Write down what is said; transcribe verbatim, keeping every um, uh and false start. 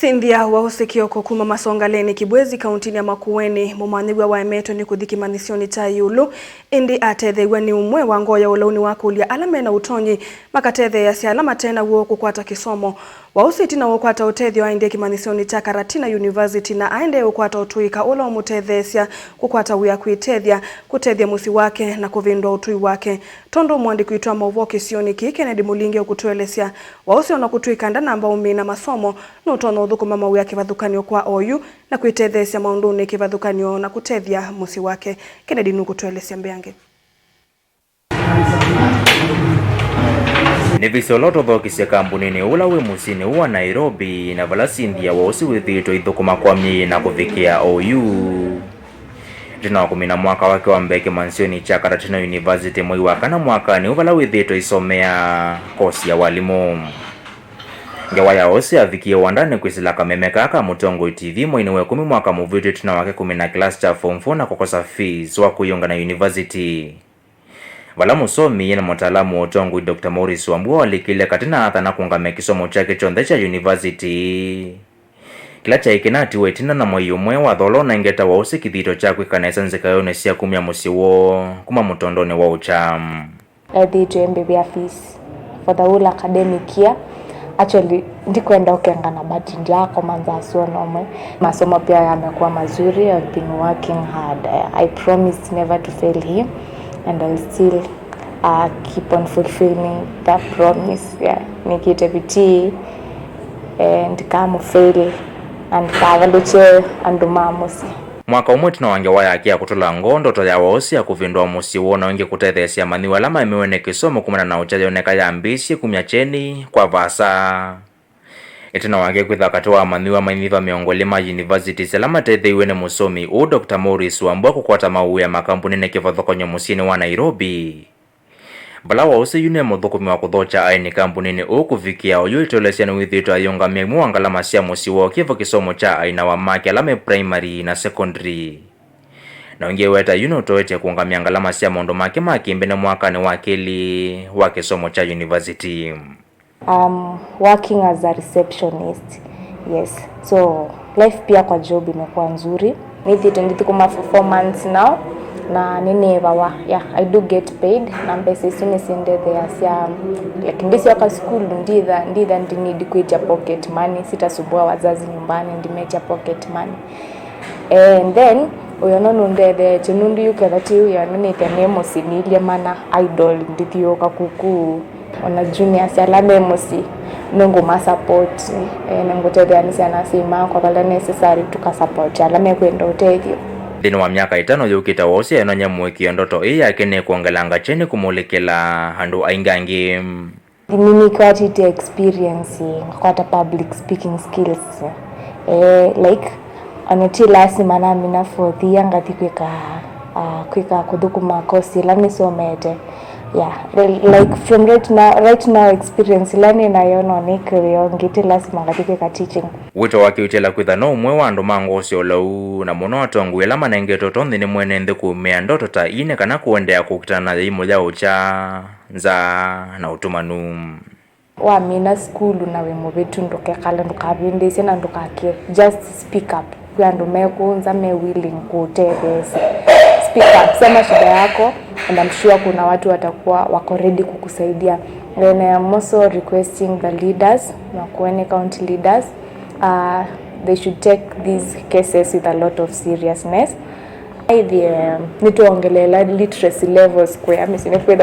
Cynthia Waũsĩ Kioko kuma Masongaleni, Kibwezi, kauntinĩ ya Makueni, mũmanyĩw'a waemetwe nĩ kũthi kĩmanyĩsyonĩ kya ĩũlũ, ĩndĩ atetheew'a nĩ ũmwe wa ngoo ya ũlaũni wa kũlya ala me na ũtonyi makatetheeasya ala mate naw'o kũkwata kĩsomo. Waũsĩ ĩtina wa ũkwata ũtethyo aendie kĩmanyĩsyonĩ kya Karatina University na aendee ũkwata ũtũĩka ũla ũmũtetheesya kũkwata wĩa, kwĩtethya, kũtethya mũsyĩ wake na kũvĩndũa ũtũi wake. Tondũ mũandĩki witũ wa maũvoo kĩsionĩ kĩĩ Kennedy Mũlinge ũkũtũelesya, Waũsĩ ona kũtw'ĩka ndanamba ũmina masomo, nũtonya ũthũkũma mawĩa kĩvathũkany'o kwa oyu na kwĩtetheesya maũndũnĩ kĩvathũkany'o na kũtethya mũsyĩ wake. Kennedy nũkũtũelesya mbeange. Nĩvise ũla ũtũthokisye kambuninĩ ũla wĩ mũsyĩnĩ ũũ wa Nairobi, na vala Cynthia Waũsĩ wĩthĩĩtwe aithũkũma kwa myei na kũvikĩa oyu. Ĩtina wa kũmina mwaka wake wa mbee kĩmanyĩsyonĩ kya Karatina University mwei wa kana mwakanĩ ũũ, vala wĩthĩĩtwe aisomea kosi ya walimũ, ngewa ya Waũsĩ yavikie wandanĩ kwĩsĩla kameme kaa ka Mũtongoi T V mweinĩ wa ĩkũmi mwaka mũvĩtu ĩtina wake kũmina kĩlasi kya form four na kũkosa fees wa kwĩyũnga na university. Vala mũsomi na mũtaalamu wa ũtongoi Doctor Maurice Wambua walikĩlye katĩ na athana kũngamya kĩsomo kyake kyonthe kya university, kĩla kyaĩ kĩnatiwe ĩtina na mwei ũmwe watho ũla ũnengete Waũsĩ kĩthito kya kwĩka nesa nzĩkaĩonĩ sya kumya mũsyĩ woo kuma mũtondonĩ wa ũkya. Ethĩĩtwe mbĩvĩa fees for the whole academic year. Actually, ndikwenda ũkengana, but ndiakoma nzaa sua nomwe. Masomo pia yamekuwa mazuri. I've been working hard. I, I promised never to fail him, and I'll still, uh, keep on fulfilling that promise. Yeah. Nĩkĩte bidii, eh, ndikamũfail, na ndikavalũkye andũ ma mũsyĩ. Mwaka ũmwe ĩtina wa ngewa yake ya kũtũla ngoo, ndoto ya Waũsĩ ya kũvĩndũa mũsyĩ woo na ĩngĩ kũtetheesya amanyĩw'a ala maemewe nĩ kĩsomo kumana na ũkya yoneka yambĩĩsye kumya kyeni kwa vaasa. Ĩtina wake kwĩthwa katĩ wa amanyĩw'a manyĩva mĩongo ĩlĩ ma universities ala matetheew'e nĩ mũsomi ũũ Doctor Maurice Wambua kũkwata mawĩa makambuninĩ kĩvathũkany'o mũsyĩnĩ wa Nairobi, vala Waũsĩ yu nĩ mũthũkũmi wa kũthokya aeni kambuninĩ ũũ kũvikĩa oyu, ĩtolesya nĩwĩthĩĩtwe ayĩũngamya imwe wa ngalama sya mũsyĩ woo kĩvo kĩsomo kya aina wa make ala me primary na secondary. Na ũngĩ eweta yu nũtoetye kũũngamya ngalama sya maũndũ make ma kĩmbene mwakanĩ wa kelĩ wa kĩsomo kya university. I'm working as a receptionist. Yes. So, life pia kwa job imekuwa nzuri. Nĩthĩĩtwe ndithũkũma for four months now, na nĩnĩĩvawa. Yeah, I do get paid, na mbesa isu nĩsindetheeasya, like, ndisyoka sukulu, nditha, nditha ndi need kwĩtya pocket money, sitasumbua wazazi nyumbani, ndimetya pocket money. And then, ũyo no nũndetheetye, nũndũ yu ketha ti wĩa nĩnĩthĩa nĩ mũsyĩ, nĩilye mana idle, ndithiũũka kuku. Ona juniors ala me mũsyĩ, nĩngũma support, eh, nĩngũtetheanĩsya na asyai makwa vala necessary, tũka support ala mekwenda ũtethyo. Nthĩnĩ wa myaka ĩtano yũkĩte, Waũsĩ enony'a mũĩkĩĩo ndoto ĩĩ yake nĩ kwongelanga kyeni kũmũlĩkĩla andũ aingĩ angĩ. Nĩnĩkwatĩte experience, ngakwata public speaking skills. Eh, like, ona ti lasima namina fourth year ngathi kwĩka, ah, kwĩka kũthũkũma course ĩla nĩsomete. Yeah, re-, like, from right now, right now experience ĩla nĩ nayo no nĩkĩw'e ĩngĩ, ti lasima ngathi kwĩka teaching. Wĩto wake ũtiela kwĩtha no ũmwe wa andũ ma ngoo sya ũlau, na mũno atongoi ala manengetwe ũtonyi nĩ mwene nthĩ kũũmĩa ndoto ta ii nĩ kana kũendeea kũkitana na yĩimũ ya ũkya, nzaa, na ũtumanu. Wamina sukulu na wĩ mũvĩtu, ndũkekale, ndũkavĩndĩĩsye na ndũkakĩe. Just speak up. Kwĩ andũ me kũũ nza me willing kũũtetheesya. Speak up, sema shida yako, and I'm sure kuna watu watakuwa wako ready kukusaidia. And I am also requesting the leaders, Makueni county leaders, uh, they should take these cases with a lot of seriousness. Ithyĩ, nĩtwongeleela literacy levels kũya mĩsyĩ, nĩkwĩtha